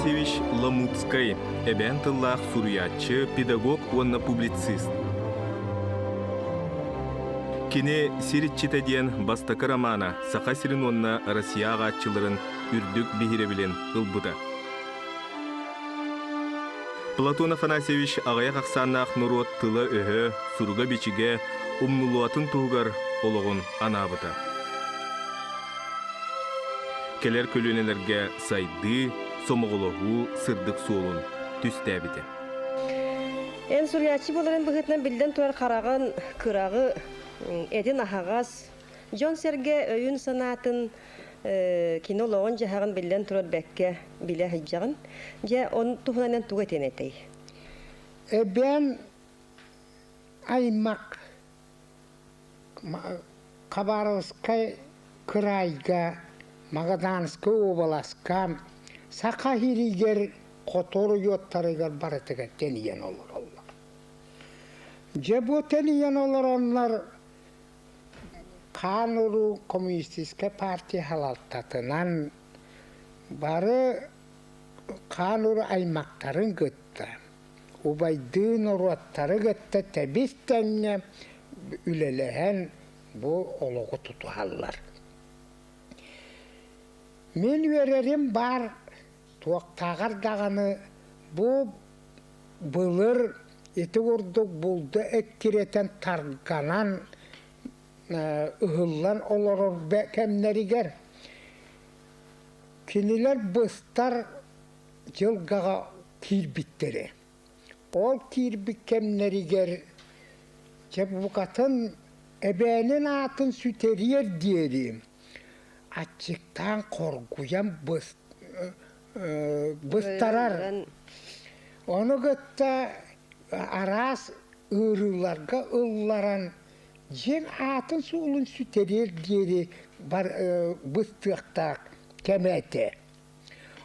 Афанасьевич Ламутскай, эбээн тыллаах суруйааччы, педагог уонна публицист. Кини «Сир иччитэ» диэн бастакы романа Саха сирин уонна Россия ааҕааччыларын үрдүк биһирэбилин ылбыта. Платон Афанасьевич аҕыйах ахсааннаах норуот тыла-өһө, суруга-бичигэ умнуллубатын туһугар олоҕун анаабыта. Кэлэр көлүөнэлэргэ сайдыы, сомоҕолоһуу сырдык суолун түстээбитэ. Эн суруйааччы буоларын быһыытынан биллэн турар хараҕын кыраҕы, этин аһаҕас, дьон-сэргэ өйүн-санаатын кини олоҕун-дьаһаҕын биллэн турар бэккэ билэ сылдьаҕын. Дьэ, он туһунан эн тугу этиэн этэй? Эбээн аймах Хабаровскай кыраайга, Магаданскай уобаласка, Саха сиригэр хоту оройуоттарыгар барытыгар тэнийэн олороллор. Дьэ бу тэнийэн олороннор хаан уруу коммунистическай партия салалтатынан бары хаан уруу аймактарын кытта убайдыы норуоттары кытта тэбис-тэҥҥэ үлэлэһэн бу олоҕу тутуһаллар. Мин үөрэрим баар туохтааҕар даҕаны бу былыр ити курдук булду эккирэтэн тарганан ыһыллан олорор кэмнэригэр кинилэр быстар дьылгаҕа киирбиттэрэ. Ол киирбит кэмнэригэр дьэ букатын эбээнин аатын сүтэриэр диэри аччыктаан хоргуйан быстарар. Ону кытта араас ыарыыларга ылларан дьиҥ аатын-суолун сүтэриэр диэри быстыахтаах кэмэ этэ.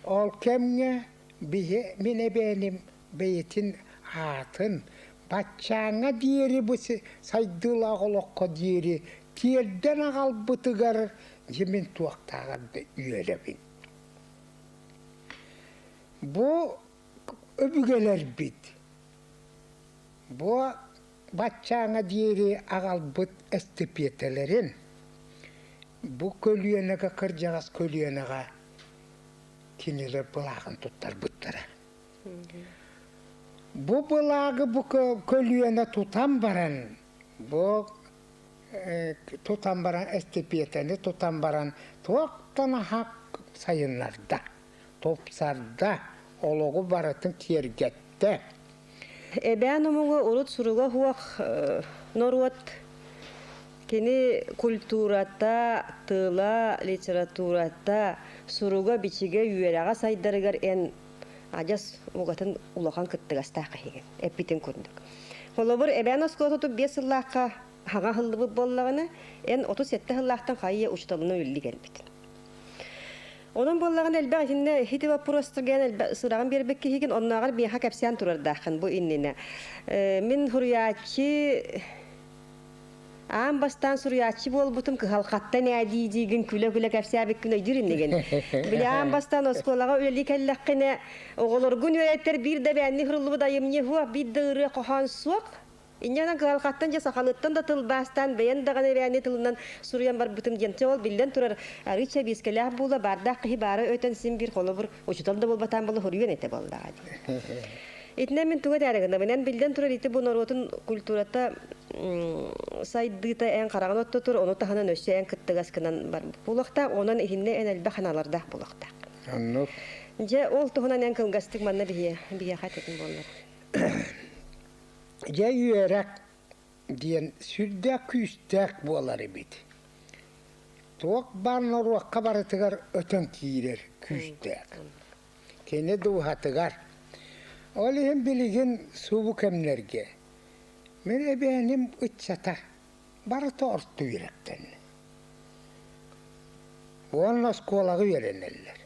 Ол кэмҥэ биһи мин эбээним бэйэтин аатын баччааҥҥа диэри бу сайдыылаах олоххо диэри тиэрдэн аҕалбытыгар дьэ мин туохтааҕар да үөрэбин. Бу өбүгэлэрбит бу баччааҥҥа диэри аҕалбыт эстэпиэтэлэрин бу көлүөнэгэ кырдьаҕас көлүөнэҕэ кинилэр былааҕын туттарбыттара. Бу былааҕы бу көлүөнэ тутан баран, бу тутан баран эстэпиэтэни тутан баран туохтан аһа сайыннарда, тупсарда, олоҕу барытын киэргэттэ. Эбээн омугу урут суруга суох норуот Кини культурата, тыла, литературата, суруга-бичигэ, үөрэҕэ сайдарыгар эн адьас угатын улахан кыттыгастаах киһигин, эппитин курдук. Холобур, эбээн оскуолата 35 сыллаахха хаҥа аһыллыбыт буоллаҕына, эн 37 сыллаахтан хайа учууталынан үлэлии кэлбит. Онон буоллаҕына элбэх итиннэ ити боппуруостарга эн элбэх сыраҕын биэрбит киһигин, оннооҕор миэхэ кэпсээн турардааххын бу иннинэ. Мин суруйааччы Аан бастаан суруйааччы буолбутум кыһалҕаттан ээ дии-диигин күлэ-күлэ кэпсээбиккин өйдүүр иннигин. Били аан бастаан оскуолаҕа үлэлии кэллэххинэ, оҕолоргун үөрэттэр биир да эбээннии суруллубут айымньы суох, биир да ырыа хоһоон суох. Инньэ гынан кыһалҕаттан дьэ сахалыттан да тылбаастаан, бэйэн даҕаны эбээннии тылынан суруйан барбытым диэн. Чэ ол биллэн турар, арыыча биискэлээх буола, баардаах киһи баара өтөн син биир холобур учуутал да буолбатаан буола суруйуон этэ буоллаҕа дии. Итинэн мин тугу этээри гынабын? Эн биллэн турар ити бу норуотун культурата сайдыыта эн хараҕын оттотур, ону таһынан өссө эн кыттыгас гынан бар буолуохтаах, онон иһиннэ эн элбэх аналардаах буолуохтаах. Оннук. Дьэ, ол туһунан эн кылгастык манна биһиэхэ этэтин буоллар. Дьэ, үөрэх диэн сүрдээх күүстээх буолар эбит. Туох баар норуокка барытыгар өтөн киирэр күүстээх. Кини дууһатыгар. Ол иһин билигин субу кэмнэргэ мин эбээним ыччата барыта орто үөрэхтэннэ. Уонна оскуолаҕа үөрэнэллэр.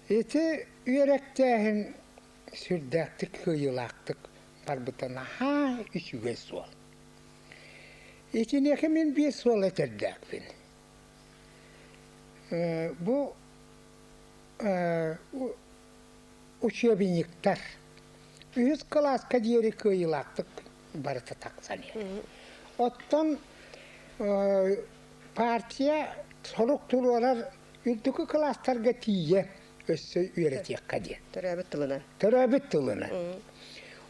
Ити үөрэхтээһин сүрдээхтик кыайыылаахтык барбыта наһаа үчүгэй суол. Итиниэхэ мин биир суол этэрдээхпин. Бу учебниктар үһүс кылааска диэри кыайыылаахтык барыта тахсан иһэр. Оттон партия сорук туруорар үрдүкү кылаастарга тиийэ өссө үөрэтиэххэ диэн. Төрөөбүт тылынан. Төрөөбүт тылынан.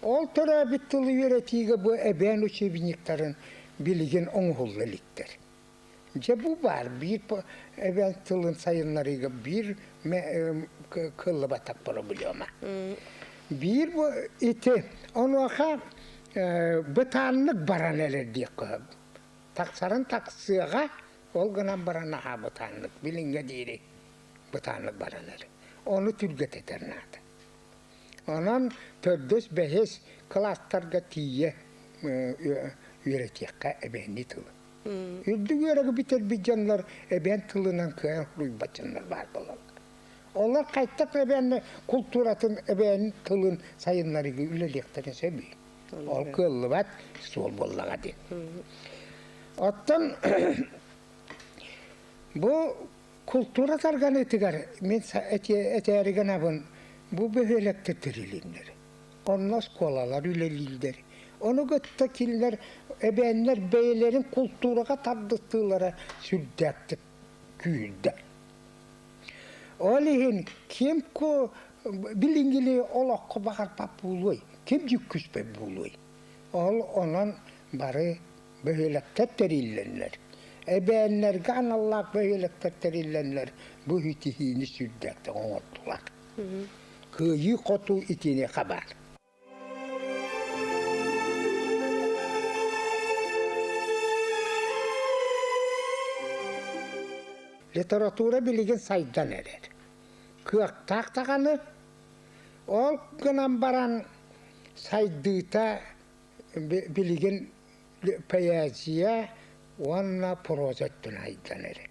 Ол төрөөбүт тылы үөрэтиигэ бу эбээн учебниктарын билигин оҥоһулла иликтэр. Дьэ бу баар биир эбээн тылын сайыннарыыга биир кыаллыбатах проблема. Биир бу ити онуоха бытааннык баран эрэр диэххэ сөп. Тахсарын тахсыаҕа, ол гынан баран наһаа бытааннык, билиҥҥэ диэри бытааннык баран эрэр. Ону түргэтэтэр наада. Онон төрдүс-бэһис кылаастарга тиийэ үөрэтиэххэ эбээннии тылы. Үрдүк үөрэҕи бүтэрбит дьоннор эбээн тылынан кыайан суруйбат дьоннор баар буолаллар. Олор хайтах эбээн култууратын, эбээн тылын сайыннарыыга үлэлиэхтэрин сөбүй? Ол кыаллыбат суол буоллаҕа дии. Оттон бу култуура тарҕаныытыгар мин этээри гынабын бу бөһүөлэктэр тэрилиннэр. Онно оскуолалар үлэлииллэр. Ону кытта кинилэр эбээннэр бэйэлэрин култуураҕа тардыстыылара сүрдээхтик күүрдэ. Ол иһин ким билиҥҥили олоххо баҕарбат буолуой, ким дьүккүспэт буолуой? Ол онон бары бөһүөлэктэр тэриллэллэр. Эбээннэргэ аналлаах бөһүөлэктэр тэриллэннэр бу ситиһиини сүрдээхтик оҥордулар. Кыайыы-хотуу итиниэхэ баар. Литература билигин сайдан эрэр. Кыахтаах даҕаны, ол гынан баран сайдыыта билигин поэзия уонна проза өттүн айдан эрэр.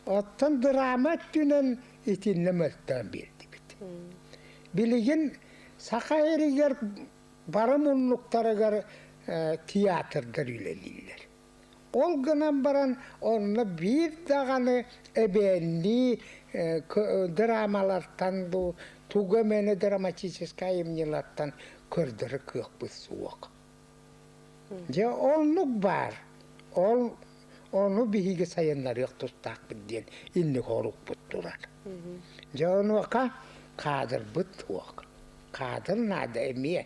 Оттон драма өттүнэн итиннэ мөлтөөн биэрдибит. Билигин саха эригэр бары муннуктарыгар театрдар үлэлииллэр. Ол гынан баран онно биир даҕаны эбээннии драмалартан бу тугу эмэни драматическай айымньылартан көрдөрөр кыахпыт суох. Дьэ оннук баар. Ол ону биһиги сайыннарыах тустаахпыт диэн инник орукпут турар. Дьэ онуоха каадырбыт суох. Каадыр наада эмиэ.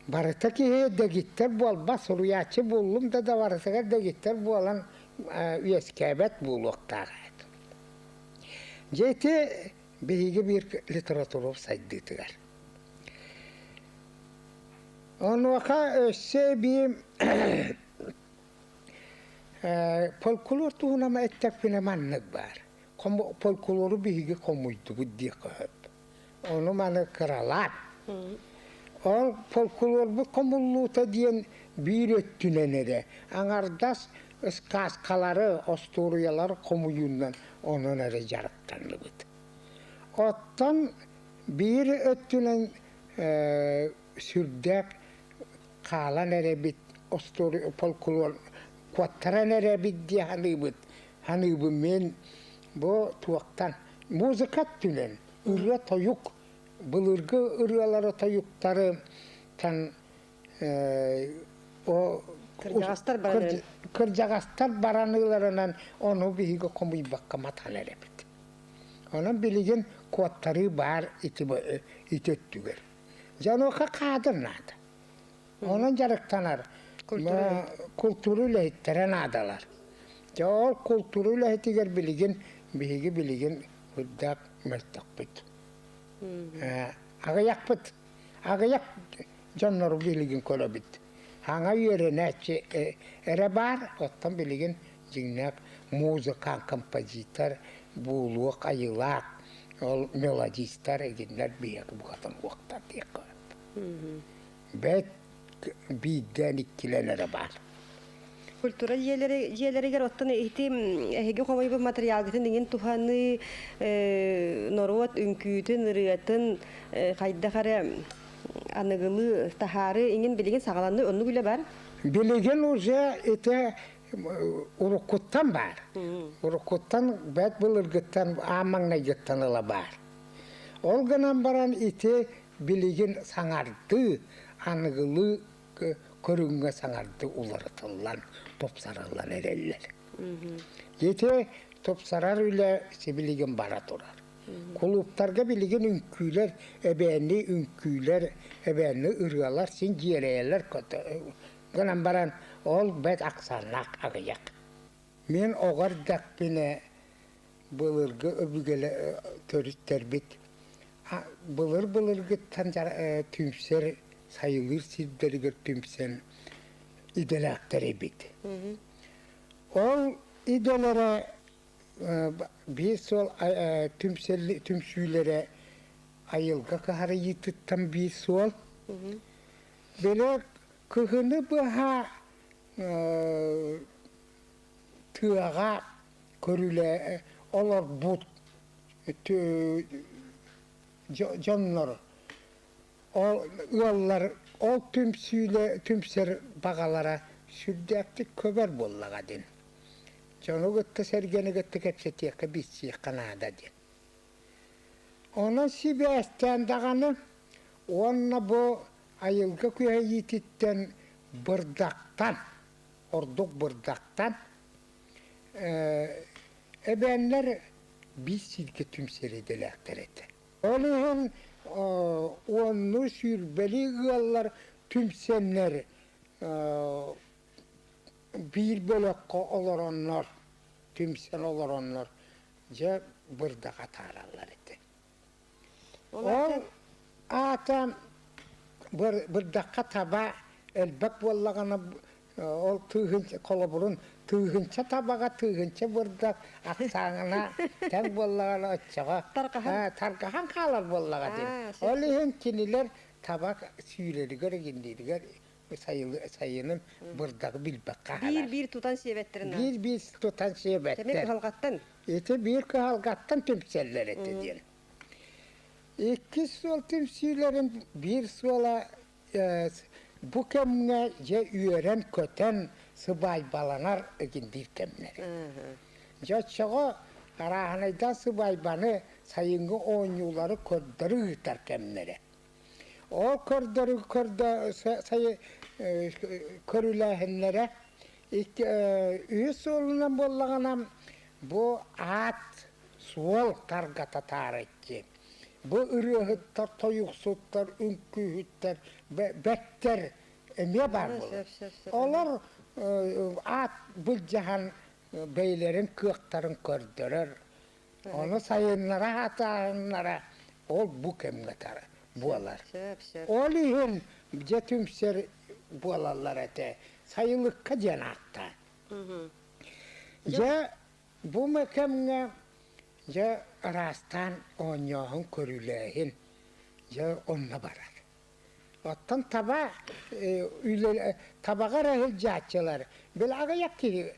Барыта киһи дэгиттэр буолбат, суруйааччы буоллум да да барытыгар дэгиттэр буолан үөскээбэт буолуохтаах эт. Дьэ ити биһиги биир литература сайдыытыгар. Онуоха өссө эбии фольклор туһунан эттэхпинэ маннык баар. Фольклору биһиги хомуйдубут диэххэ сөп. Ону маны кыралаан. Ол фольклорбут хомуллуута диэн биир өттүнэн эрэ аҥардас сказкалары, остуоруйалары хомуйуунан онон эрэ дьарыктанныбыт. Оттон биир өттүнэн сүрдээх хаалан эрэбит, фольклор куоттаран эрэбит дии саныыбыт. Саныыбын мин бу туохтан музыка өттүнэн ырыа-тойук былыргы ырыалары тойуктары тан Кырдьаҕастар баран кырдьаҕастар бараныыларынан ону биһиги хомуйбакка матан эрэбит. Онон билигин куоттарыы баар ити ити өттүгэр. Дьонуоха каадыр наада. Онон дьарыктанар култуура үлэһиттэрэ наадалар. Дьэ ол култуура үлэһитигэр билигин биһиги билигин үрдээх мөлтөхпүт. Аҕыйахпыт. Аҕыйах дьоннору билигин көрөбүт. Хаҥа үөрэнээччи эрэ баар, оттон билигин дьиҥнээх музыка, композитор буолуох айылаах ол мелодистар игиннэр биһиэхэ букатын уохтар диэххэ сөп. Бэт биирдээн иккилэн эрэ баар. Культура дьиэлэригэр оттон ити эһиги хомуйбут матырыйаалгытын иҥин туһаныы норуот үҥкүүтүн, ырыатын хайдах эрэ аныгылыы таһаарыы иҥин билигин саҕаланыы оннук үлэ бар? Билигин уже ити уруккуттан баар. Уруккуттан бэрт былыргыттан аан маҥнайгыттан ыла баар. Ол гынан баран ити билигин саҥардыы, аныгылыы көрүҥҥэ саҥардыы уларытыллан, тупсарыллан эрэллэр. Ити тупсарар үлэ сибилигин бара турар. Кулууптарга билигин үҥкүүлэр, эбээннии үҥкүүлэр, эбээннии ырыалар син дьиэрэйэллэр гынан баран ол бэрт ахсааннаах аҕыйах. Мин оҕо эрдэхпинэ былыргы өбүгэлэ төрүттэрбит былыр-былыргыттан түмсэр сайылыыр сирдэригэр түмсэн идэлээхтэр эбит. Ол идэлэрэ биир суол түмсүүлэрэ айылга кыһарыйыытыттан биир суол. Били кыһыны быһа тыаҕа көрүлэ олорбут дьоннор ол ыаллар ол түмсүүлэ түмсэр баҕалара сүрдээхтик көбөр буоллаҕа диэн. Дьону кытта сэргэни кытта кэпсэтиэххэ билсиэххэ наада диэн. Онон сибээстээн даҕаны уонна бу айылга күһэйиититтэн бырдахтан, ордук бырдахтан эбээннэр биир сиргэ түмсэр идэлээхтэр этэ. Ол иһин уонну сүүрбэлии ыаллар түмсэннэр биир бөлөххө олороннор, түмсэн олороннор дьэ бырдах атаараллар этэ. Ол аата бырдахха таба элбэх буоллаҕына ол тыыһын холобурун тыыһынча табаҕа тыыһынча бырдах ахсааҥына тэҥ буоллаҕына оччоҕо тарҕаһан хаалар буоллаҕа диэн. Ол иһин кинилэр табак сүүрэригэр игиннииригэр сайынын бырдаҕы билбэккэ аһарар. Биир-биир тутан сиэбэттэрин Биир-биир тутан сиэбэттэр. Эмиэ кыһалҕаттан. Ити биир кыһалҕаттан түмсэллэр этэ диэн. Иккис суол түмсүүлэрин биир суола бу кэмҥэ дьэ үөрэн-көтөн сыбаайбаланар эгин биир кэмнэр. Дьэ оччоҕо арааһынайдаах сыбаайбаны сайыҥҥы оонньуулары көрдөрүү ыытар кэмнэрэ. Ол көрдөрүү көрүлээһиннэрэ үһүс суолунан буоллаҕына бу аат суол таргата таарыччы. Бу ырыаһыттар, тойуксуттар, үҥкүүһүттэр, бэттэр эмиэ баар буолар. Олор аат былдьаһан бэйэлэрин кыахтарын көрдөрөр, Ону сайыннара сатааһыннара ол бу кэмҥэ буолар. Ол иһин дьэ түмсэр буолаллар этэ. Сайылыкка диэн ааттаан. Дьэ бу кэмҥэ дьэ араастаан оонньооһун көрүлээһин дьэ онно барар. Оттон таба табаҕа эрэ сылдьааччылар били аҕыйах киһи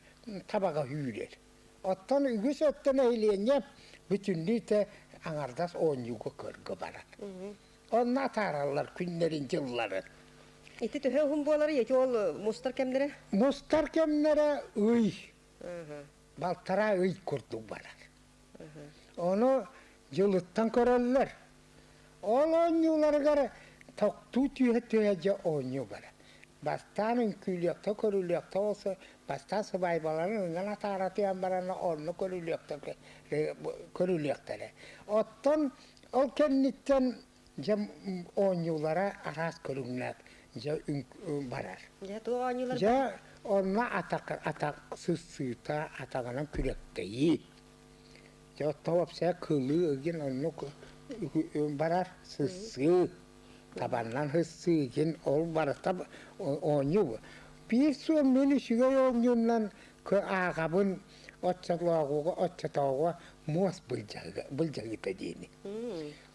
табаҕа үүрэр. Оттон үгүс өттө нэһилиэнньэ бүтүннүү тэ аҥардас оонньууга көргө барар. Онно атаараллар күннэрин дьылларын. Ити төһө уһун буоларый? Ити ол мустар кэмнэрэ? Мустар кэмнэрэ ый. Балтараа ый курдук барар. Ону дьылыттан көрөллөр. Ол оонньууларыгар тохтуу түһэ-түһэ дьэ оонньуу барар. Бастаан үҥкүүлүөхтэ, көрүлүөхтэ олсо, бастаан сыбаайбаларын ыҥан атааратыйан баран онно көрүлүөхтэ көрүлүөхтэрэ. Оттон ол кэнниттэн дьэ оонньуулара араас көрүҥнээх дьэ барар. Дьэ туох оонньуулар Дьэ онно атах атах сыссыыта атаҕынан күрэхтэһии. Дьэ оттон уопсайа кылыы ыгын оннук барар сыссыы. Табаннан сыссыы игин ол барыта оонньуу. Биир суол мин үчүгэй оонньуунан ааҕабын оччолооҕуга оччотооҕуга муос былдьаһыыта диэни.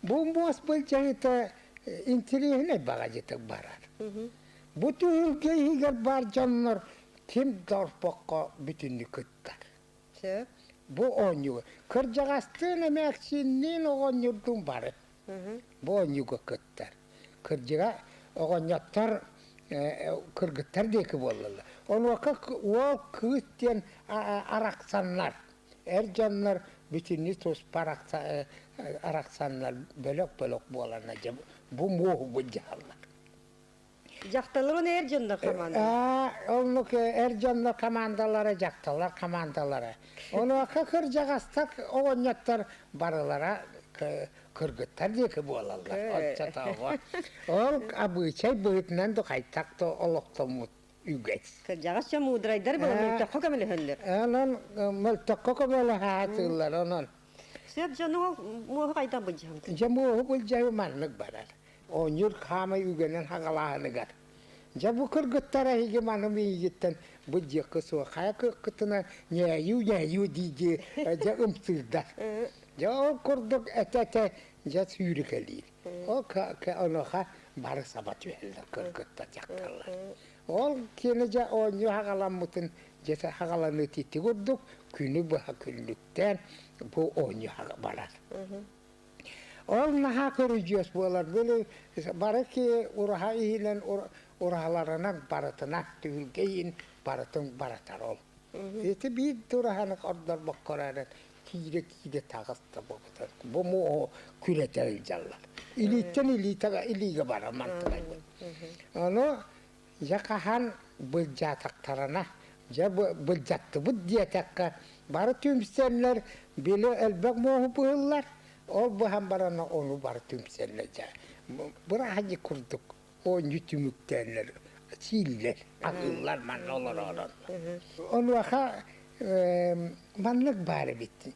Бу муос былдьаһыыта интириэһинэй баҕадьытык барар. Бу түһүлгэ иһигэр баар дьоннор ким да орпокко бүтүннүү кыттар. Сөп. Бу оонньууга кырдьаҕастыын эмээхсинниин оҕонньордуун бары бу оонньууга кыттар. Кырдьыга оҕонньоттор кыргыттар диэки буоллаллар. Онуоха уол кыыс диэн арахсаннар, эр дьоннор бүтүннүү туспа арахсаннар бөлөх-бөлөх буоланнар дьэ бу муоһу былдьаһаллар. Дьахталлар уонна эр дьоннор командалара. Оннук эр дьоннор командалара, дьахталлар командалара. Онуоха кырдьаҕастар оҕонньоттор барылара кыргыттар диэки буолаллар. Оччотооҕу. Ол абыычай быһыытынан да хайдах да олохтоммут үгэс. Кырдьаҕас дьон муударайдар буолан мөлтөххө көмөлөһөллөр. Онон мөлтөххө көмөлөһө онон. Сөп дьону ол муоһу хайдах былдьаһын? Дьэ муоһу былдьаһыы маннык барар. Оонньуур хаамай үгэнин хагалааһыныгар. Дьэ бу кыргыттар эһиги маны миигиттэн бу диэки суох хайа кыккытына ньээйүү-ньээйүү дии-дии дьэ ымсыырдар. Дьэ ол курдук этэ-этэ дьэ сүүрүкэлиир. Ол онуоха бары саба түһэллэр кыргыттар дьахталлар. Ол кини дьэ оонньуу хагаламмытын дьэ хагаланыы ити курдук күнү быһа күннүктээн бу оонньуу барар. Ол наһаа көрүдьүөс буолар. Били бары ки ураһа иһинэн ураһаларынан барытынан түһүлгэ иһин барытын баратар ол. Ити биир ураһаны ордорбокко эрэн киирэ-киирэ таҕыста буолбута. Бу муоһу күрэтэ илдьаллар. Илииттэн илиитэҕэ илиигэ барар мантылайбыт. Ону дьэ хаһан былдьаатахтарына, дьэ былдьаттыбыт диэтэххэ, бары түмсэннэр били элбэх муоһу быһыллар, ол быһан баран ону бары түмсэллэр дьэ. Бырааһынньык курдук оонньуу түмүктээннэр сииллэр, аһыыллар манна олоророн. Онуоха маннык баар эбит.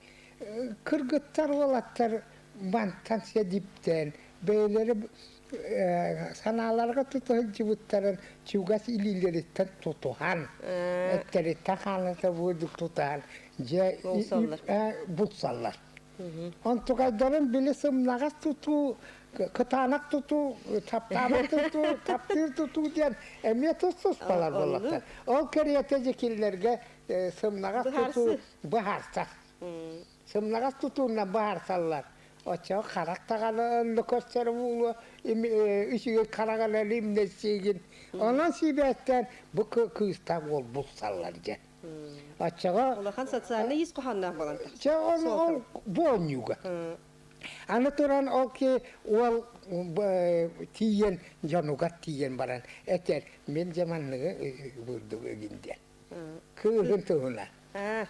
Кыргыттар, уолаттар мантан сэдиптээн бэйэлэрэ санааларга тута сылдьыбыттарын чугас илиилэриттэн тутуһан, эттэриттэн хаалыта буурдук тутаһан, дьэ булсаллар. Онтукайдарын били сымнаҕас тутуу, кытаанах тутуу, таптаабат тутуу, таптыыр тутуу диэн эмиэ тус-туспалар буоллахтар. Ол кэриэтэ дьэ кинилэргэ сымнаҕас тутуу быһаарсар. Сымнаҕас тутуунан быһаарсаллар. Оччоҕо харах даҕаны онно көрсөр буолуо, үчүгэй хараҕын имнэсиигин. Онон сибээстээн бу кыыстаах уол булсаллар дьэ. Оччоҕо Улахан социальнай ис хоһоонноох буолан Чэ, ол, ол бу оонньууга. Аны туран ол ки уол тиийэн дьонугар тиийэн баран этэр мин дьэ манныгы бурдук өгүн диэн. Кыыһын туһунан.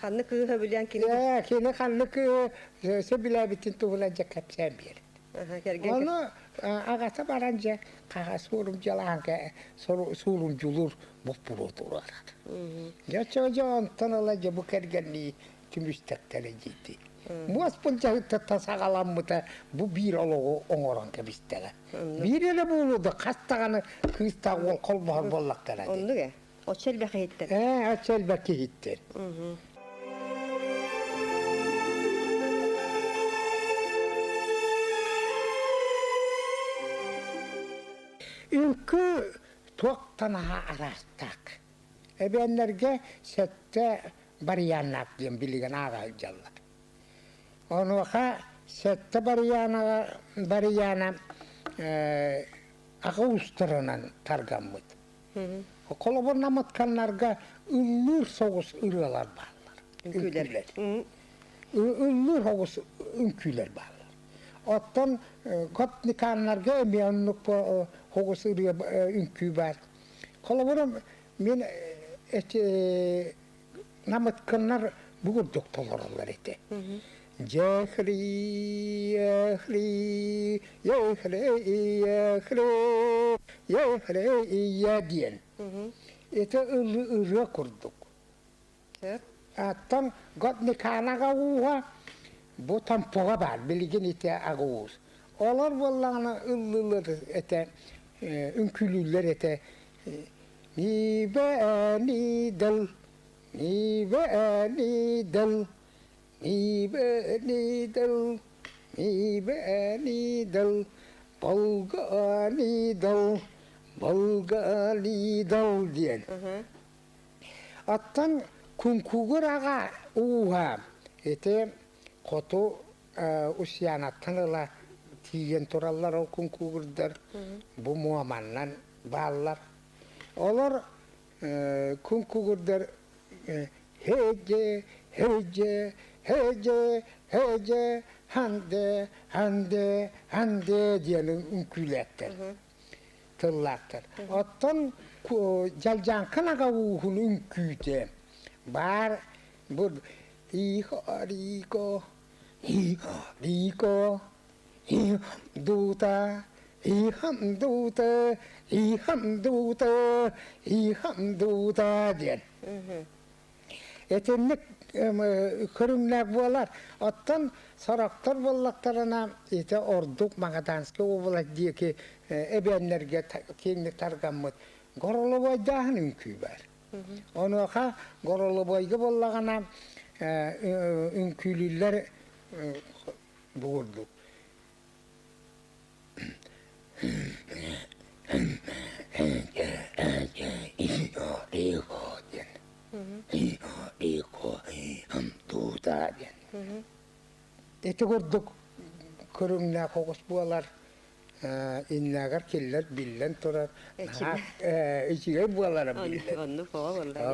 Ханнык кыыһы билэн кини Кини ханнык кыыһы сөбүлээбитин туһунан дьэ кэпсээн биэр. Ону аҕата баран дьэ хаһа суорумдьалаан суорумдьулуур боппуруо туруорар. Дьэ дьэ онтон ыла дьэ бу кэргэннии түмүстэктэрэ диити. Муос былдьаһыттан саҕаламмыта бу биир олоҕу оҥорон кэбистэҕэ. Биир эрэ буолуо да хас даҕаны кыыстаах уол холбоһор буоллахтара дии. Оннук ээ. Оччо элбэх иһиттэр. Ээ, оччо элбэх киһиттэр. Үҥкүү туох танаһа араастаах. Эбээннэргэ сэттэ барыйааннаах диэн билигин ааҕа сылдьаллар. Онуоха сэттэ барыйаанаҕа барыйаана аҕа уустарынан таргаммыт. Холобур, намытканнарга ыллыыр соҕус ырыалар бааллар. Үҥкүүлэр. Ыллыыр соҕус үҥкүүлэр бааллар. Оттон готниканнарга эмиэ оннук соҕус ырыа үҥкүү баар. Холобур, мин эти намытканнар бу курдук толороллор этэ. Дьэхри, ехри, ехри, ехри, ехри, ия диэн. Это ырыа курдук. Оттон Готниканаҕа ууһа бу Томпоҕо баар, билигин ити аҕа уус. Олор буоллаҕына ыллыылар этэ, үҥкүүлүүллэр этэ. Нибэ-ни-дыл, нибэ-ни-дыл, нибэ-ни-дыл, нибэ-ни-дыл, болга-ни-дыл, болга-ни-дыл диэн. Оттон Куҥкугур аҕа ууһа ити хоту Усьянаттан ыла тиийэн тураллар ол куҥкугурдар бу Муоманнан бааллар. Олор куҥкугурдар Хеже, хеже, хеже, хеже, ханде, ханде, ханде диэн үҥкүүлээттэр, тыллаахтар. Оттон дьалдьааҥкын аҕа ууһун үҥкүүтэ баар бу Рико, Рико, Дуута, Иихам дуута, Иихам дуута, Иихам дуута диэн. Итинник көрүҥнээх буолар. Оттон сорохтор буоллахтарына ити ордук Магаданскай уобалас диэки эбээннэргэ киэҥник тарҕаммыт горолобуойдааһын үҥкүү баар. Онуоха горолобуойга буоллаҕына үҥкүүлүүллэр бу курдук. Диэн. Ити курдук көрүҥнээх оҕус буолар иннагар киллэр биллэн турар үчүгэй буолара биллэр.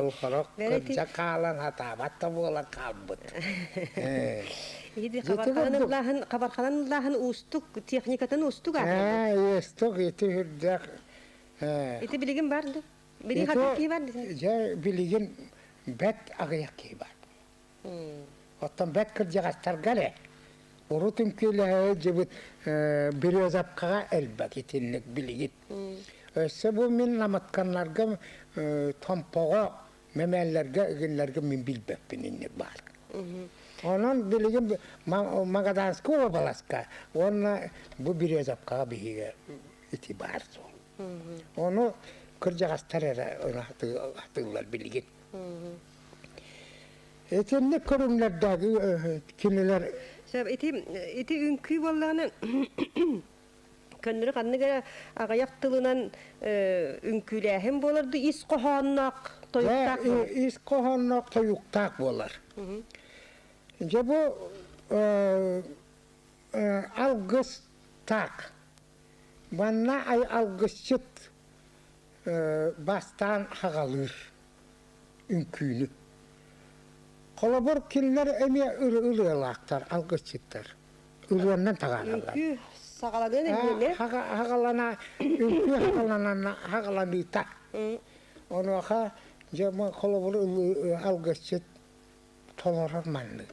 Ол хорох кырдьа хаалан хатаабат да буолан хаалбыт. Ити хабарханан хабарханан ыллааһын уустук техникатын уустук аатырбыт. Уустук ити үрдэх. Ити билигин бар да? Билигин хатык киһи бар Дьэ билигин бэт аҕыйах киһи бар. Оттон бэт кырдьаҕастарга эрэ урут үҥкүүлэһэ дьыбыт Березовкаҕа элбэх итинник билигин. Өссө бу мин Наматканнарга Томпоҕо мэмээллэргэ ыгылларга мин билбэппин инник баар. Онон билигин Магаданскай уобаласка уонна бу Березовкаҕа биһиги ити баар суол. Ону кырдьаҕастар эрэ атыыллар билигин. Итинник көрүҥнэрдээги кинилэр Сөп, ити ити үҥкүү буоллаҕына көннөрү ханнык эрэ аҕыйах тылынан үҥкүүлээһин буолар да ис хоһоонноох тойуктаах буолар. Ис хоһоонноох тойуктаах буолар. Дьэ бу алгыс так. Манна ай алгысчыт бастаан хаҕалыыр үҥкүүнү. Холобур, кинилэр эмиэ ырыалаахтар, алгысчыттар. Ырыаннан таҕаараллар. Үҥкүү саҕаланыан иннинэ? Хаҕалана, үҥкүү хаҕаланана хаҕаланыыта. Онуоха дьэ холобур алгысчыт толорор маннык.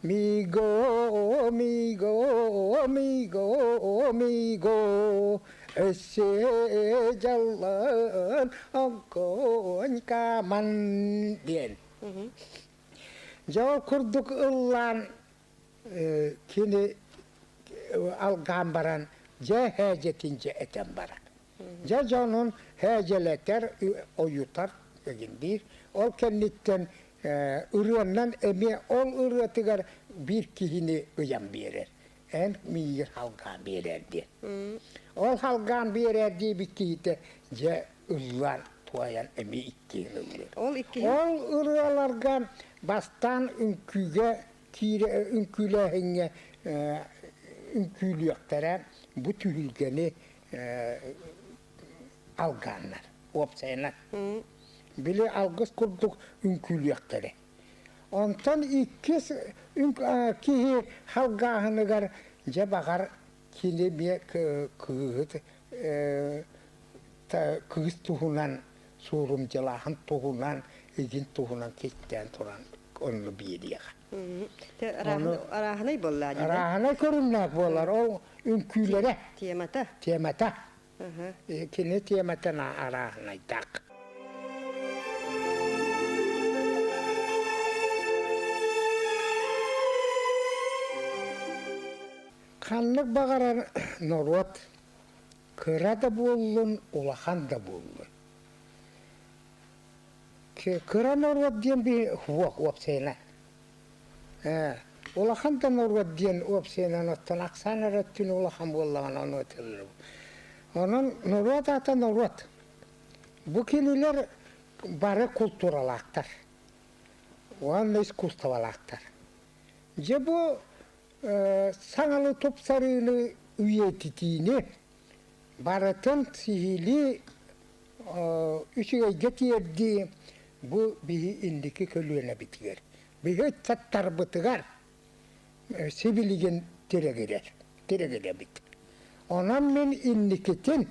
Миго, миго, миго, миго, өссө дьаллан огонька ман диэн. Дьэ ол курдук ыллаан кини алгаан баран дьэ һээдьэтин дьэ этэн барар. Дьэ дьонун һээдьэлэтэр, ойутар дэгин диир. Ол кэнниттэн ырыаннан эмиэ ол ырыатыгар биир киһини ыйан биэрэр. Эн миигин халгаан биэрээр диэн. Ол халгаан биэрээр диэбит киһитэ дьэ ыллаан туойан эмиэ иккиһин ыллыыр. Ол иккиһин? Ол ырыаларга бастаан үҥкүүгэ киирэ үҥкүүлээһиҥҥэ үҥкүүлүөхтэрэ бу түһүлгэни алгааннар уопсайынан били алгыс курдук үҥкүүлүөхтэрэ онтон иккис киһи халгааһыныгар дьэ баҕар кини эмиэ кыыһыт кыыс туһунан суорумдьалааһын туһунан игин туһунан кистээн туран онну биэриэҕэ Арааһынай буоллаа дии. Арааһынай көрүҥнээх буолар. Ол үҥкүүлэрэ. Темата. Темата. Кини темата арааһынайдаах. Ханнык баҕарар норуот кыра да буоллун, улахан да буоллун. Кыра норуот диэн би суох уопсайынан. Улахан да норуот диэн уопсайынан оттон ахсаан эрэ өттүн улахан буоллаҕына ону этэллэр. Онон норуот аата норуот. Бу кинилэр бары култууралаахтар уонна искусстволаахтар. Дьэ бу саҥалы тупсарыыны үйэтитиини барытын сиһилии үчүгэйгэ тиэрдии бу биһи инники көлүөнэбитигэр, биһи ыччаттарбытыгар сибилигин тирэгирэр, тирэгирэбит. Онон мин инникитин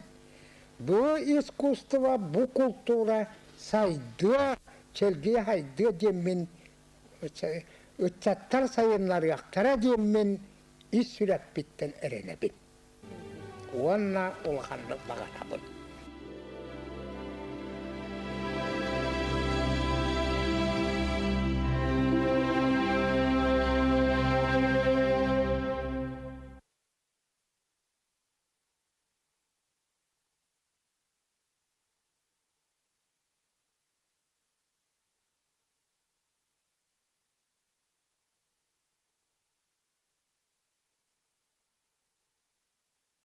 бу искусство, бу култуура сайдыа, чэлгийэ сайдыа диэммин ыччаттар сайыннарыахтара диэммин ис сүрэхпиттэн эрэнэбин. Уонна улаханнык баҕарабын.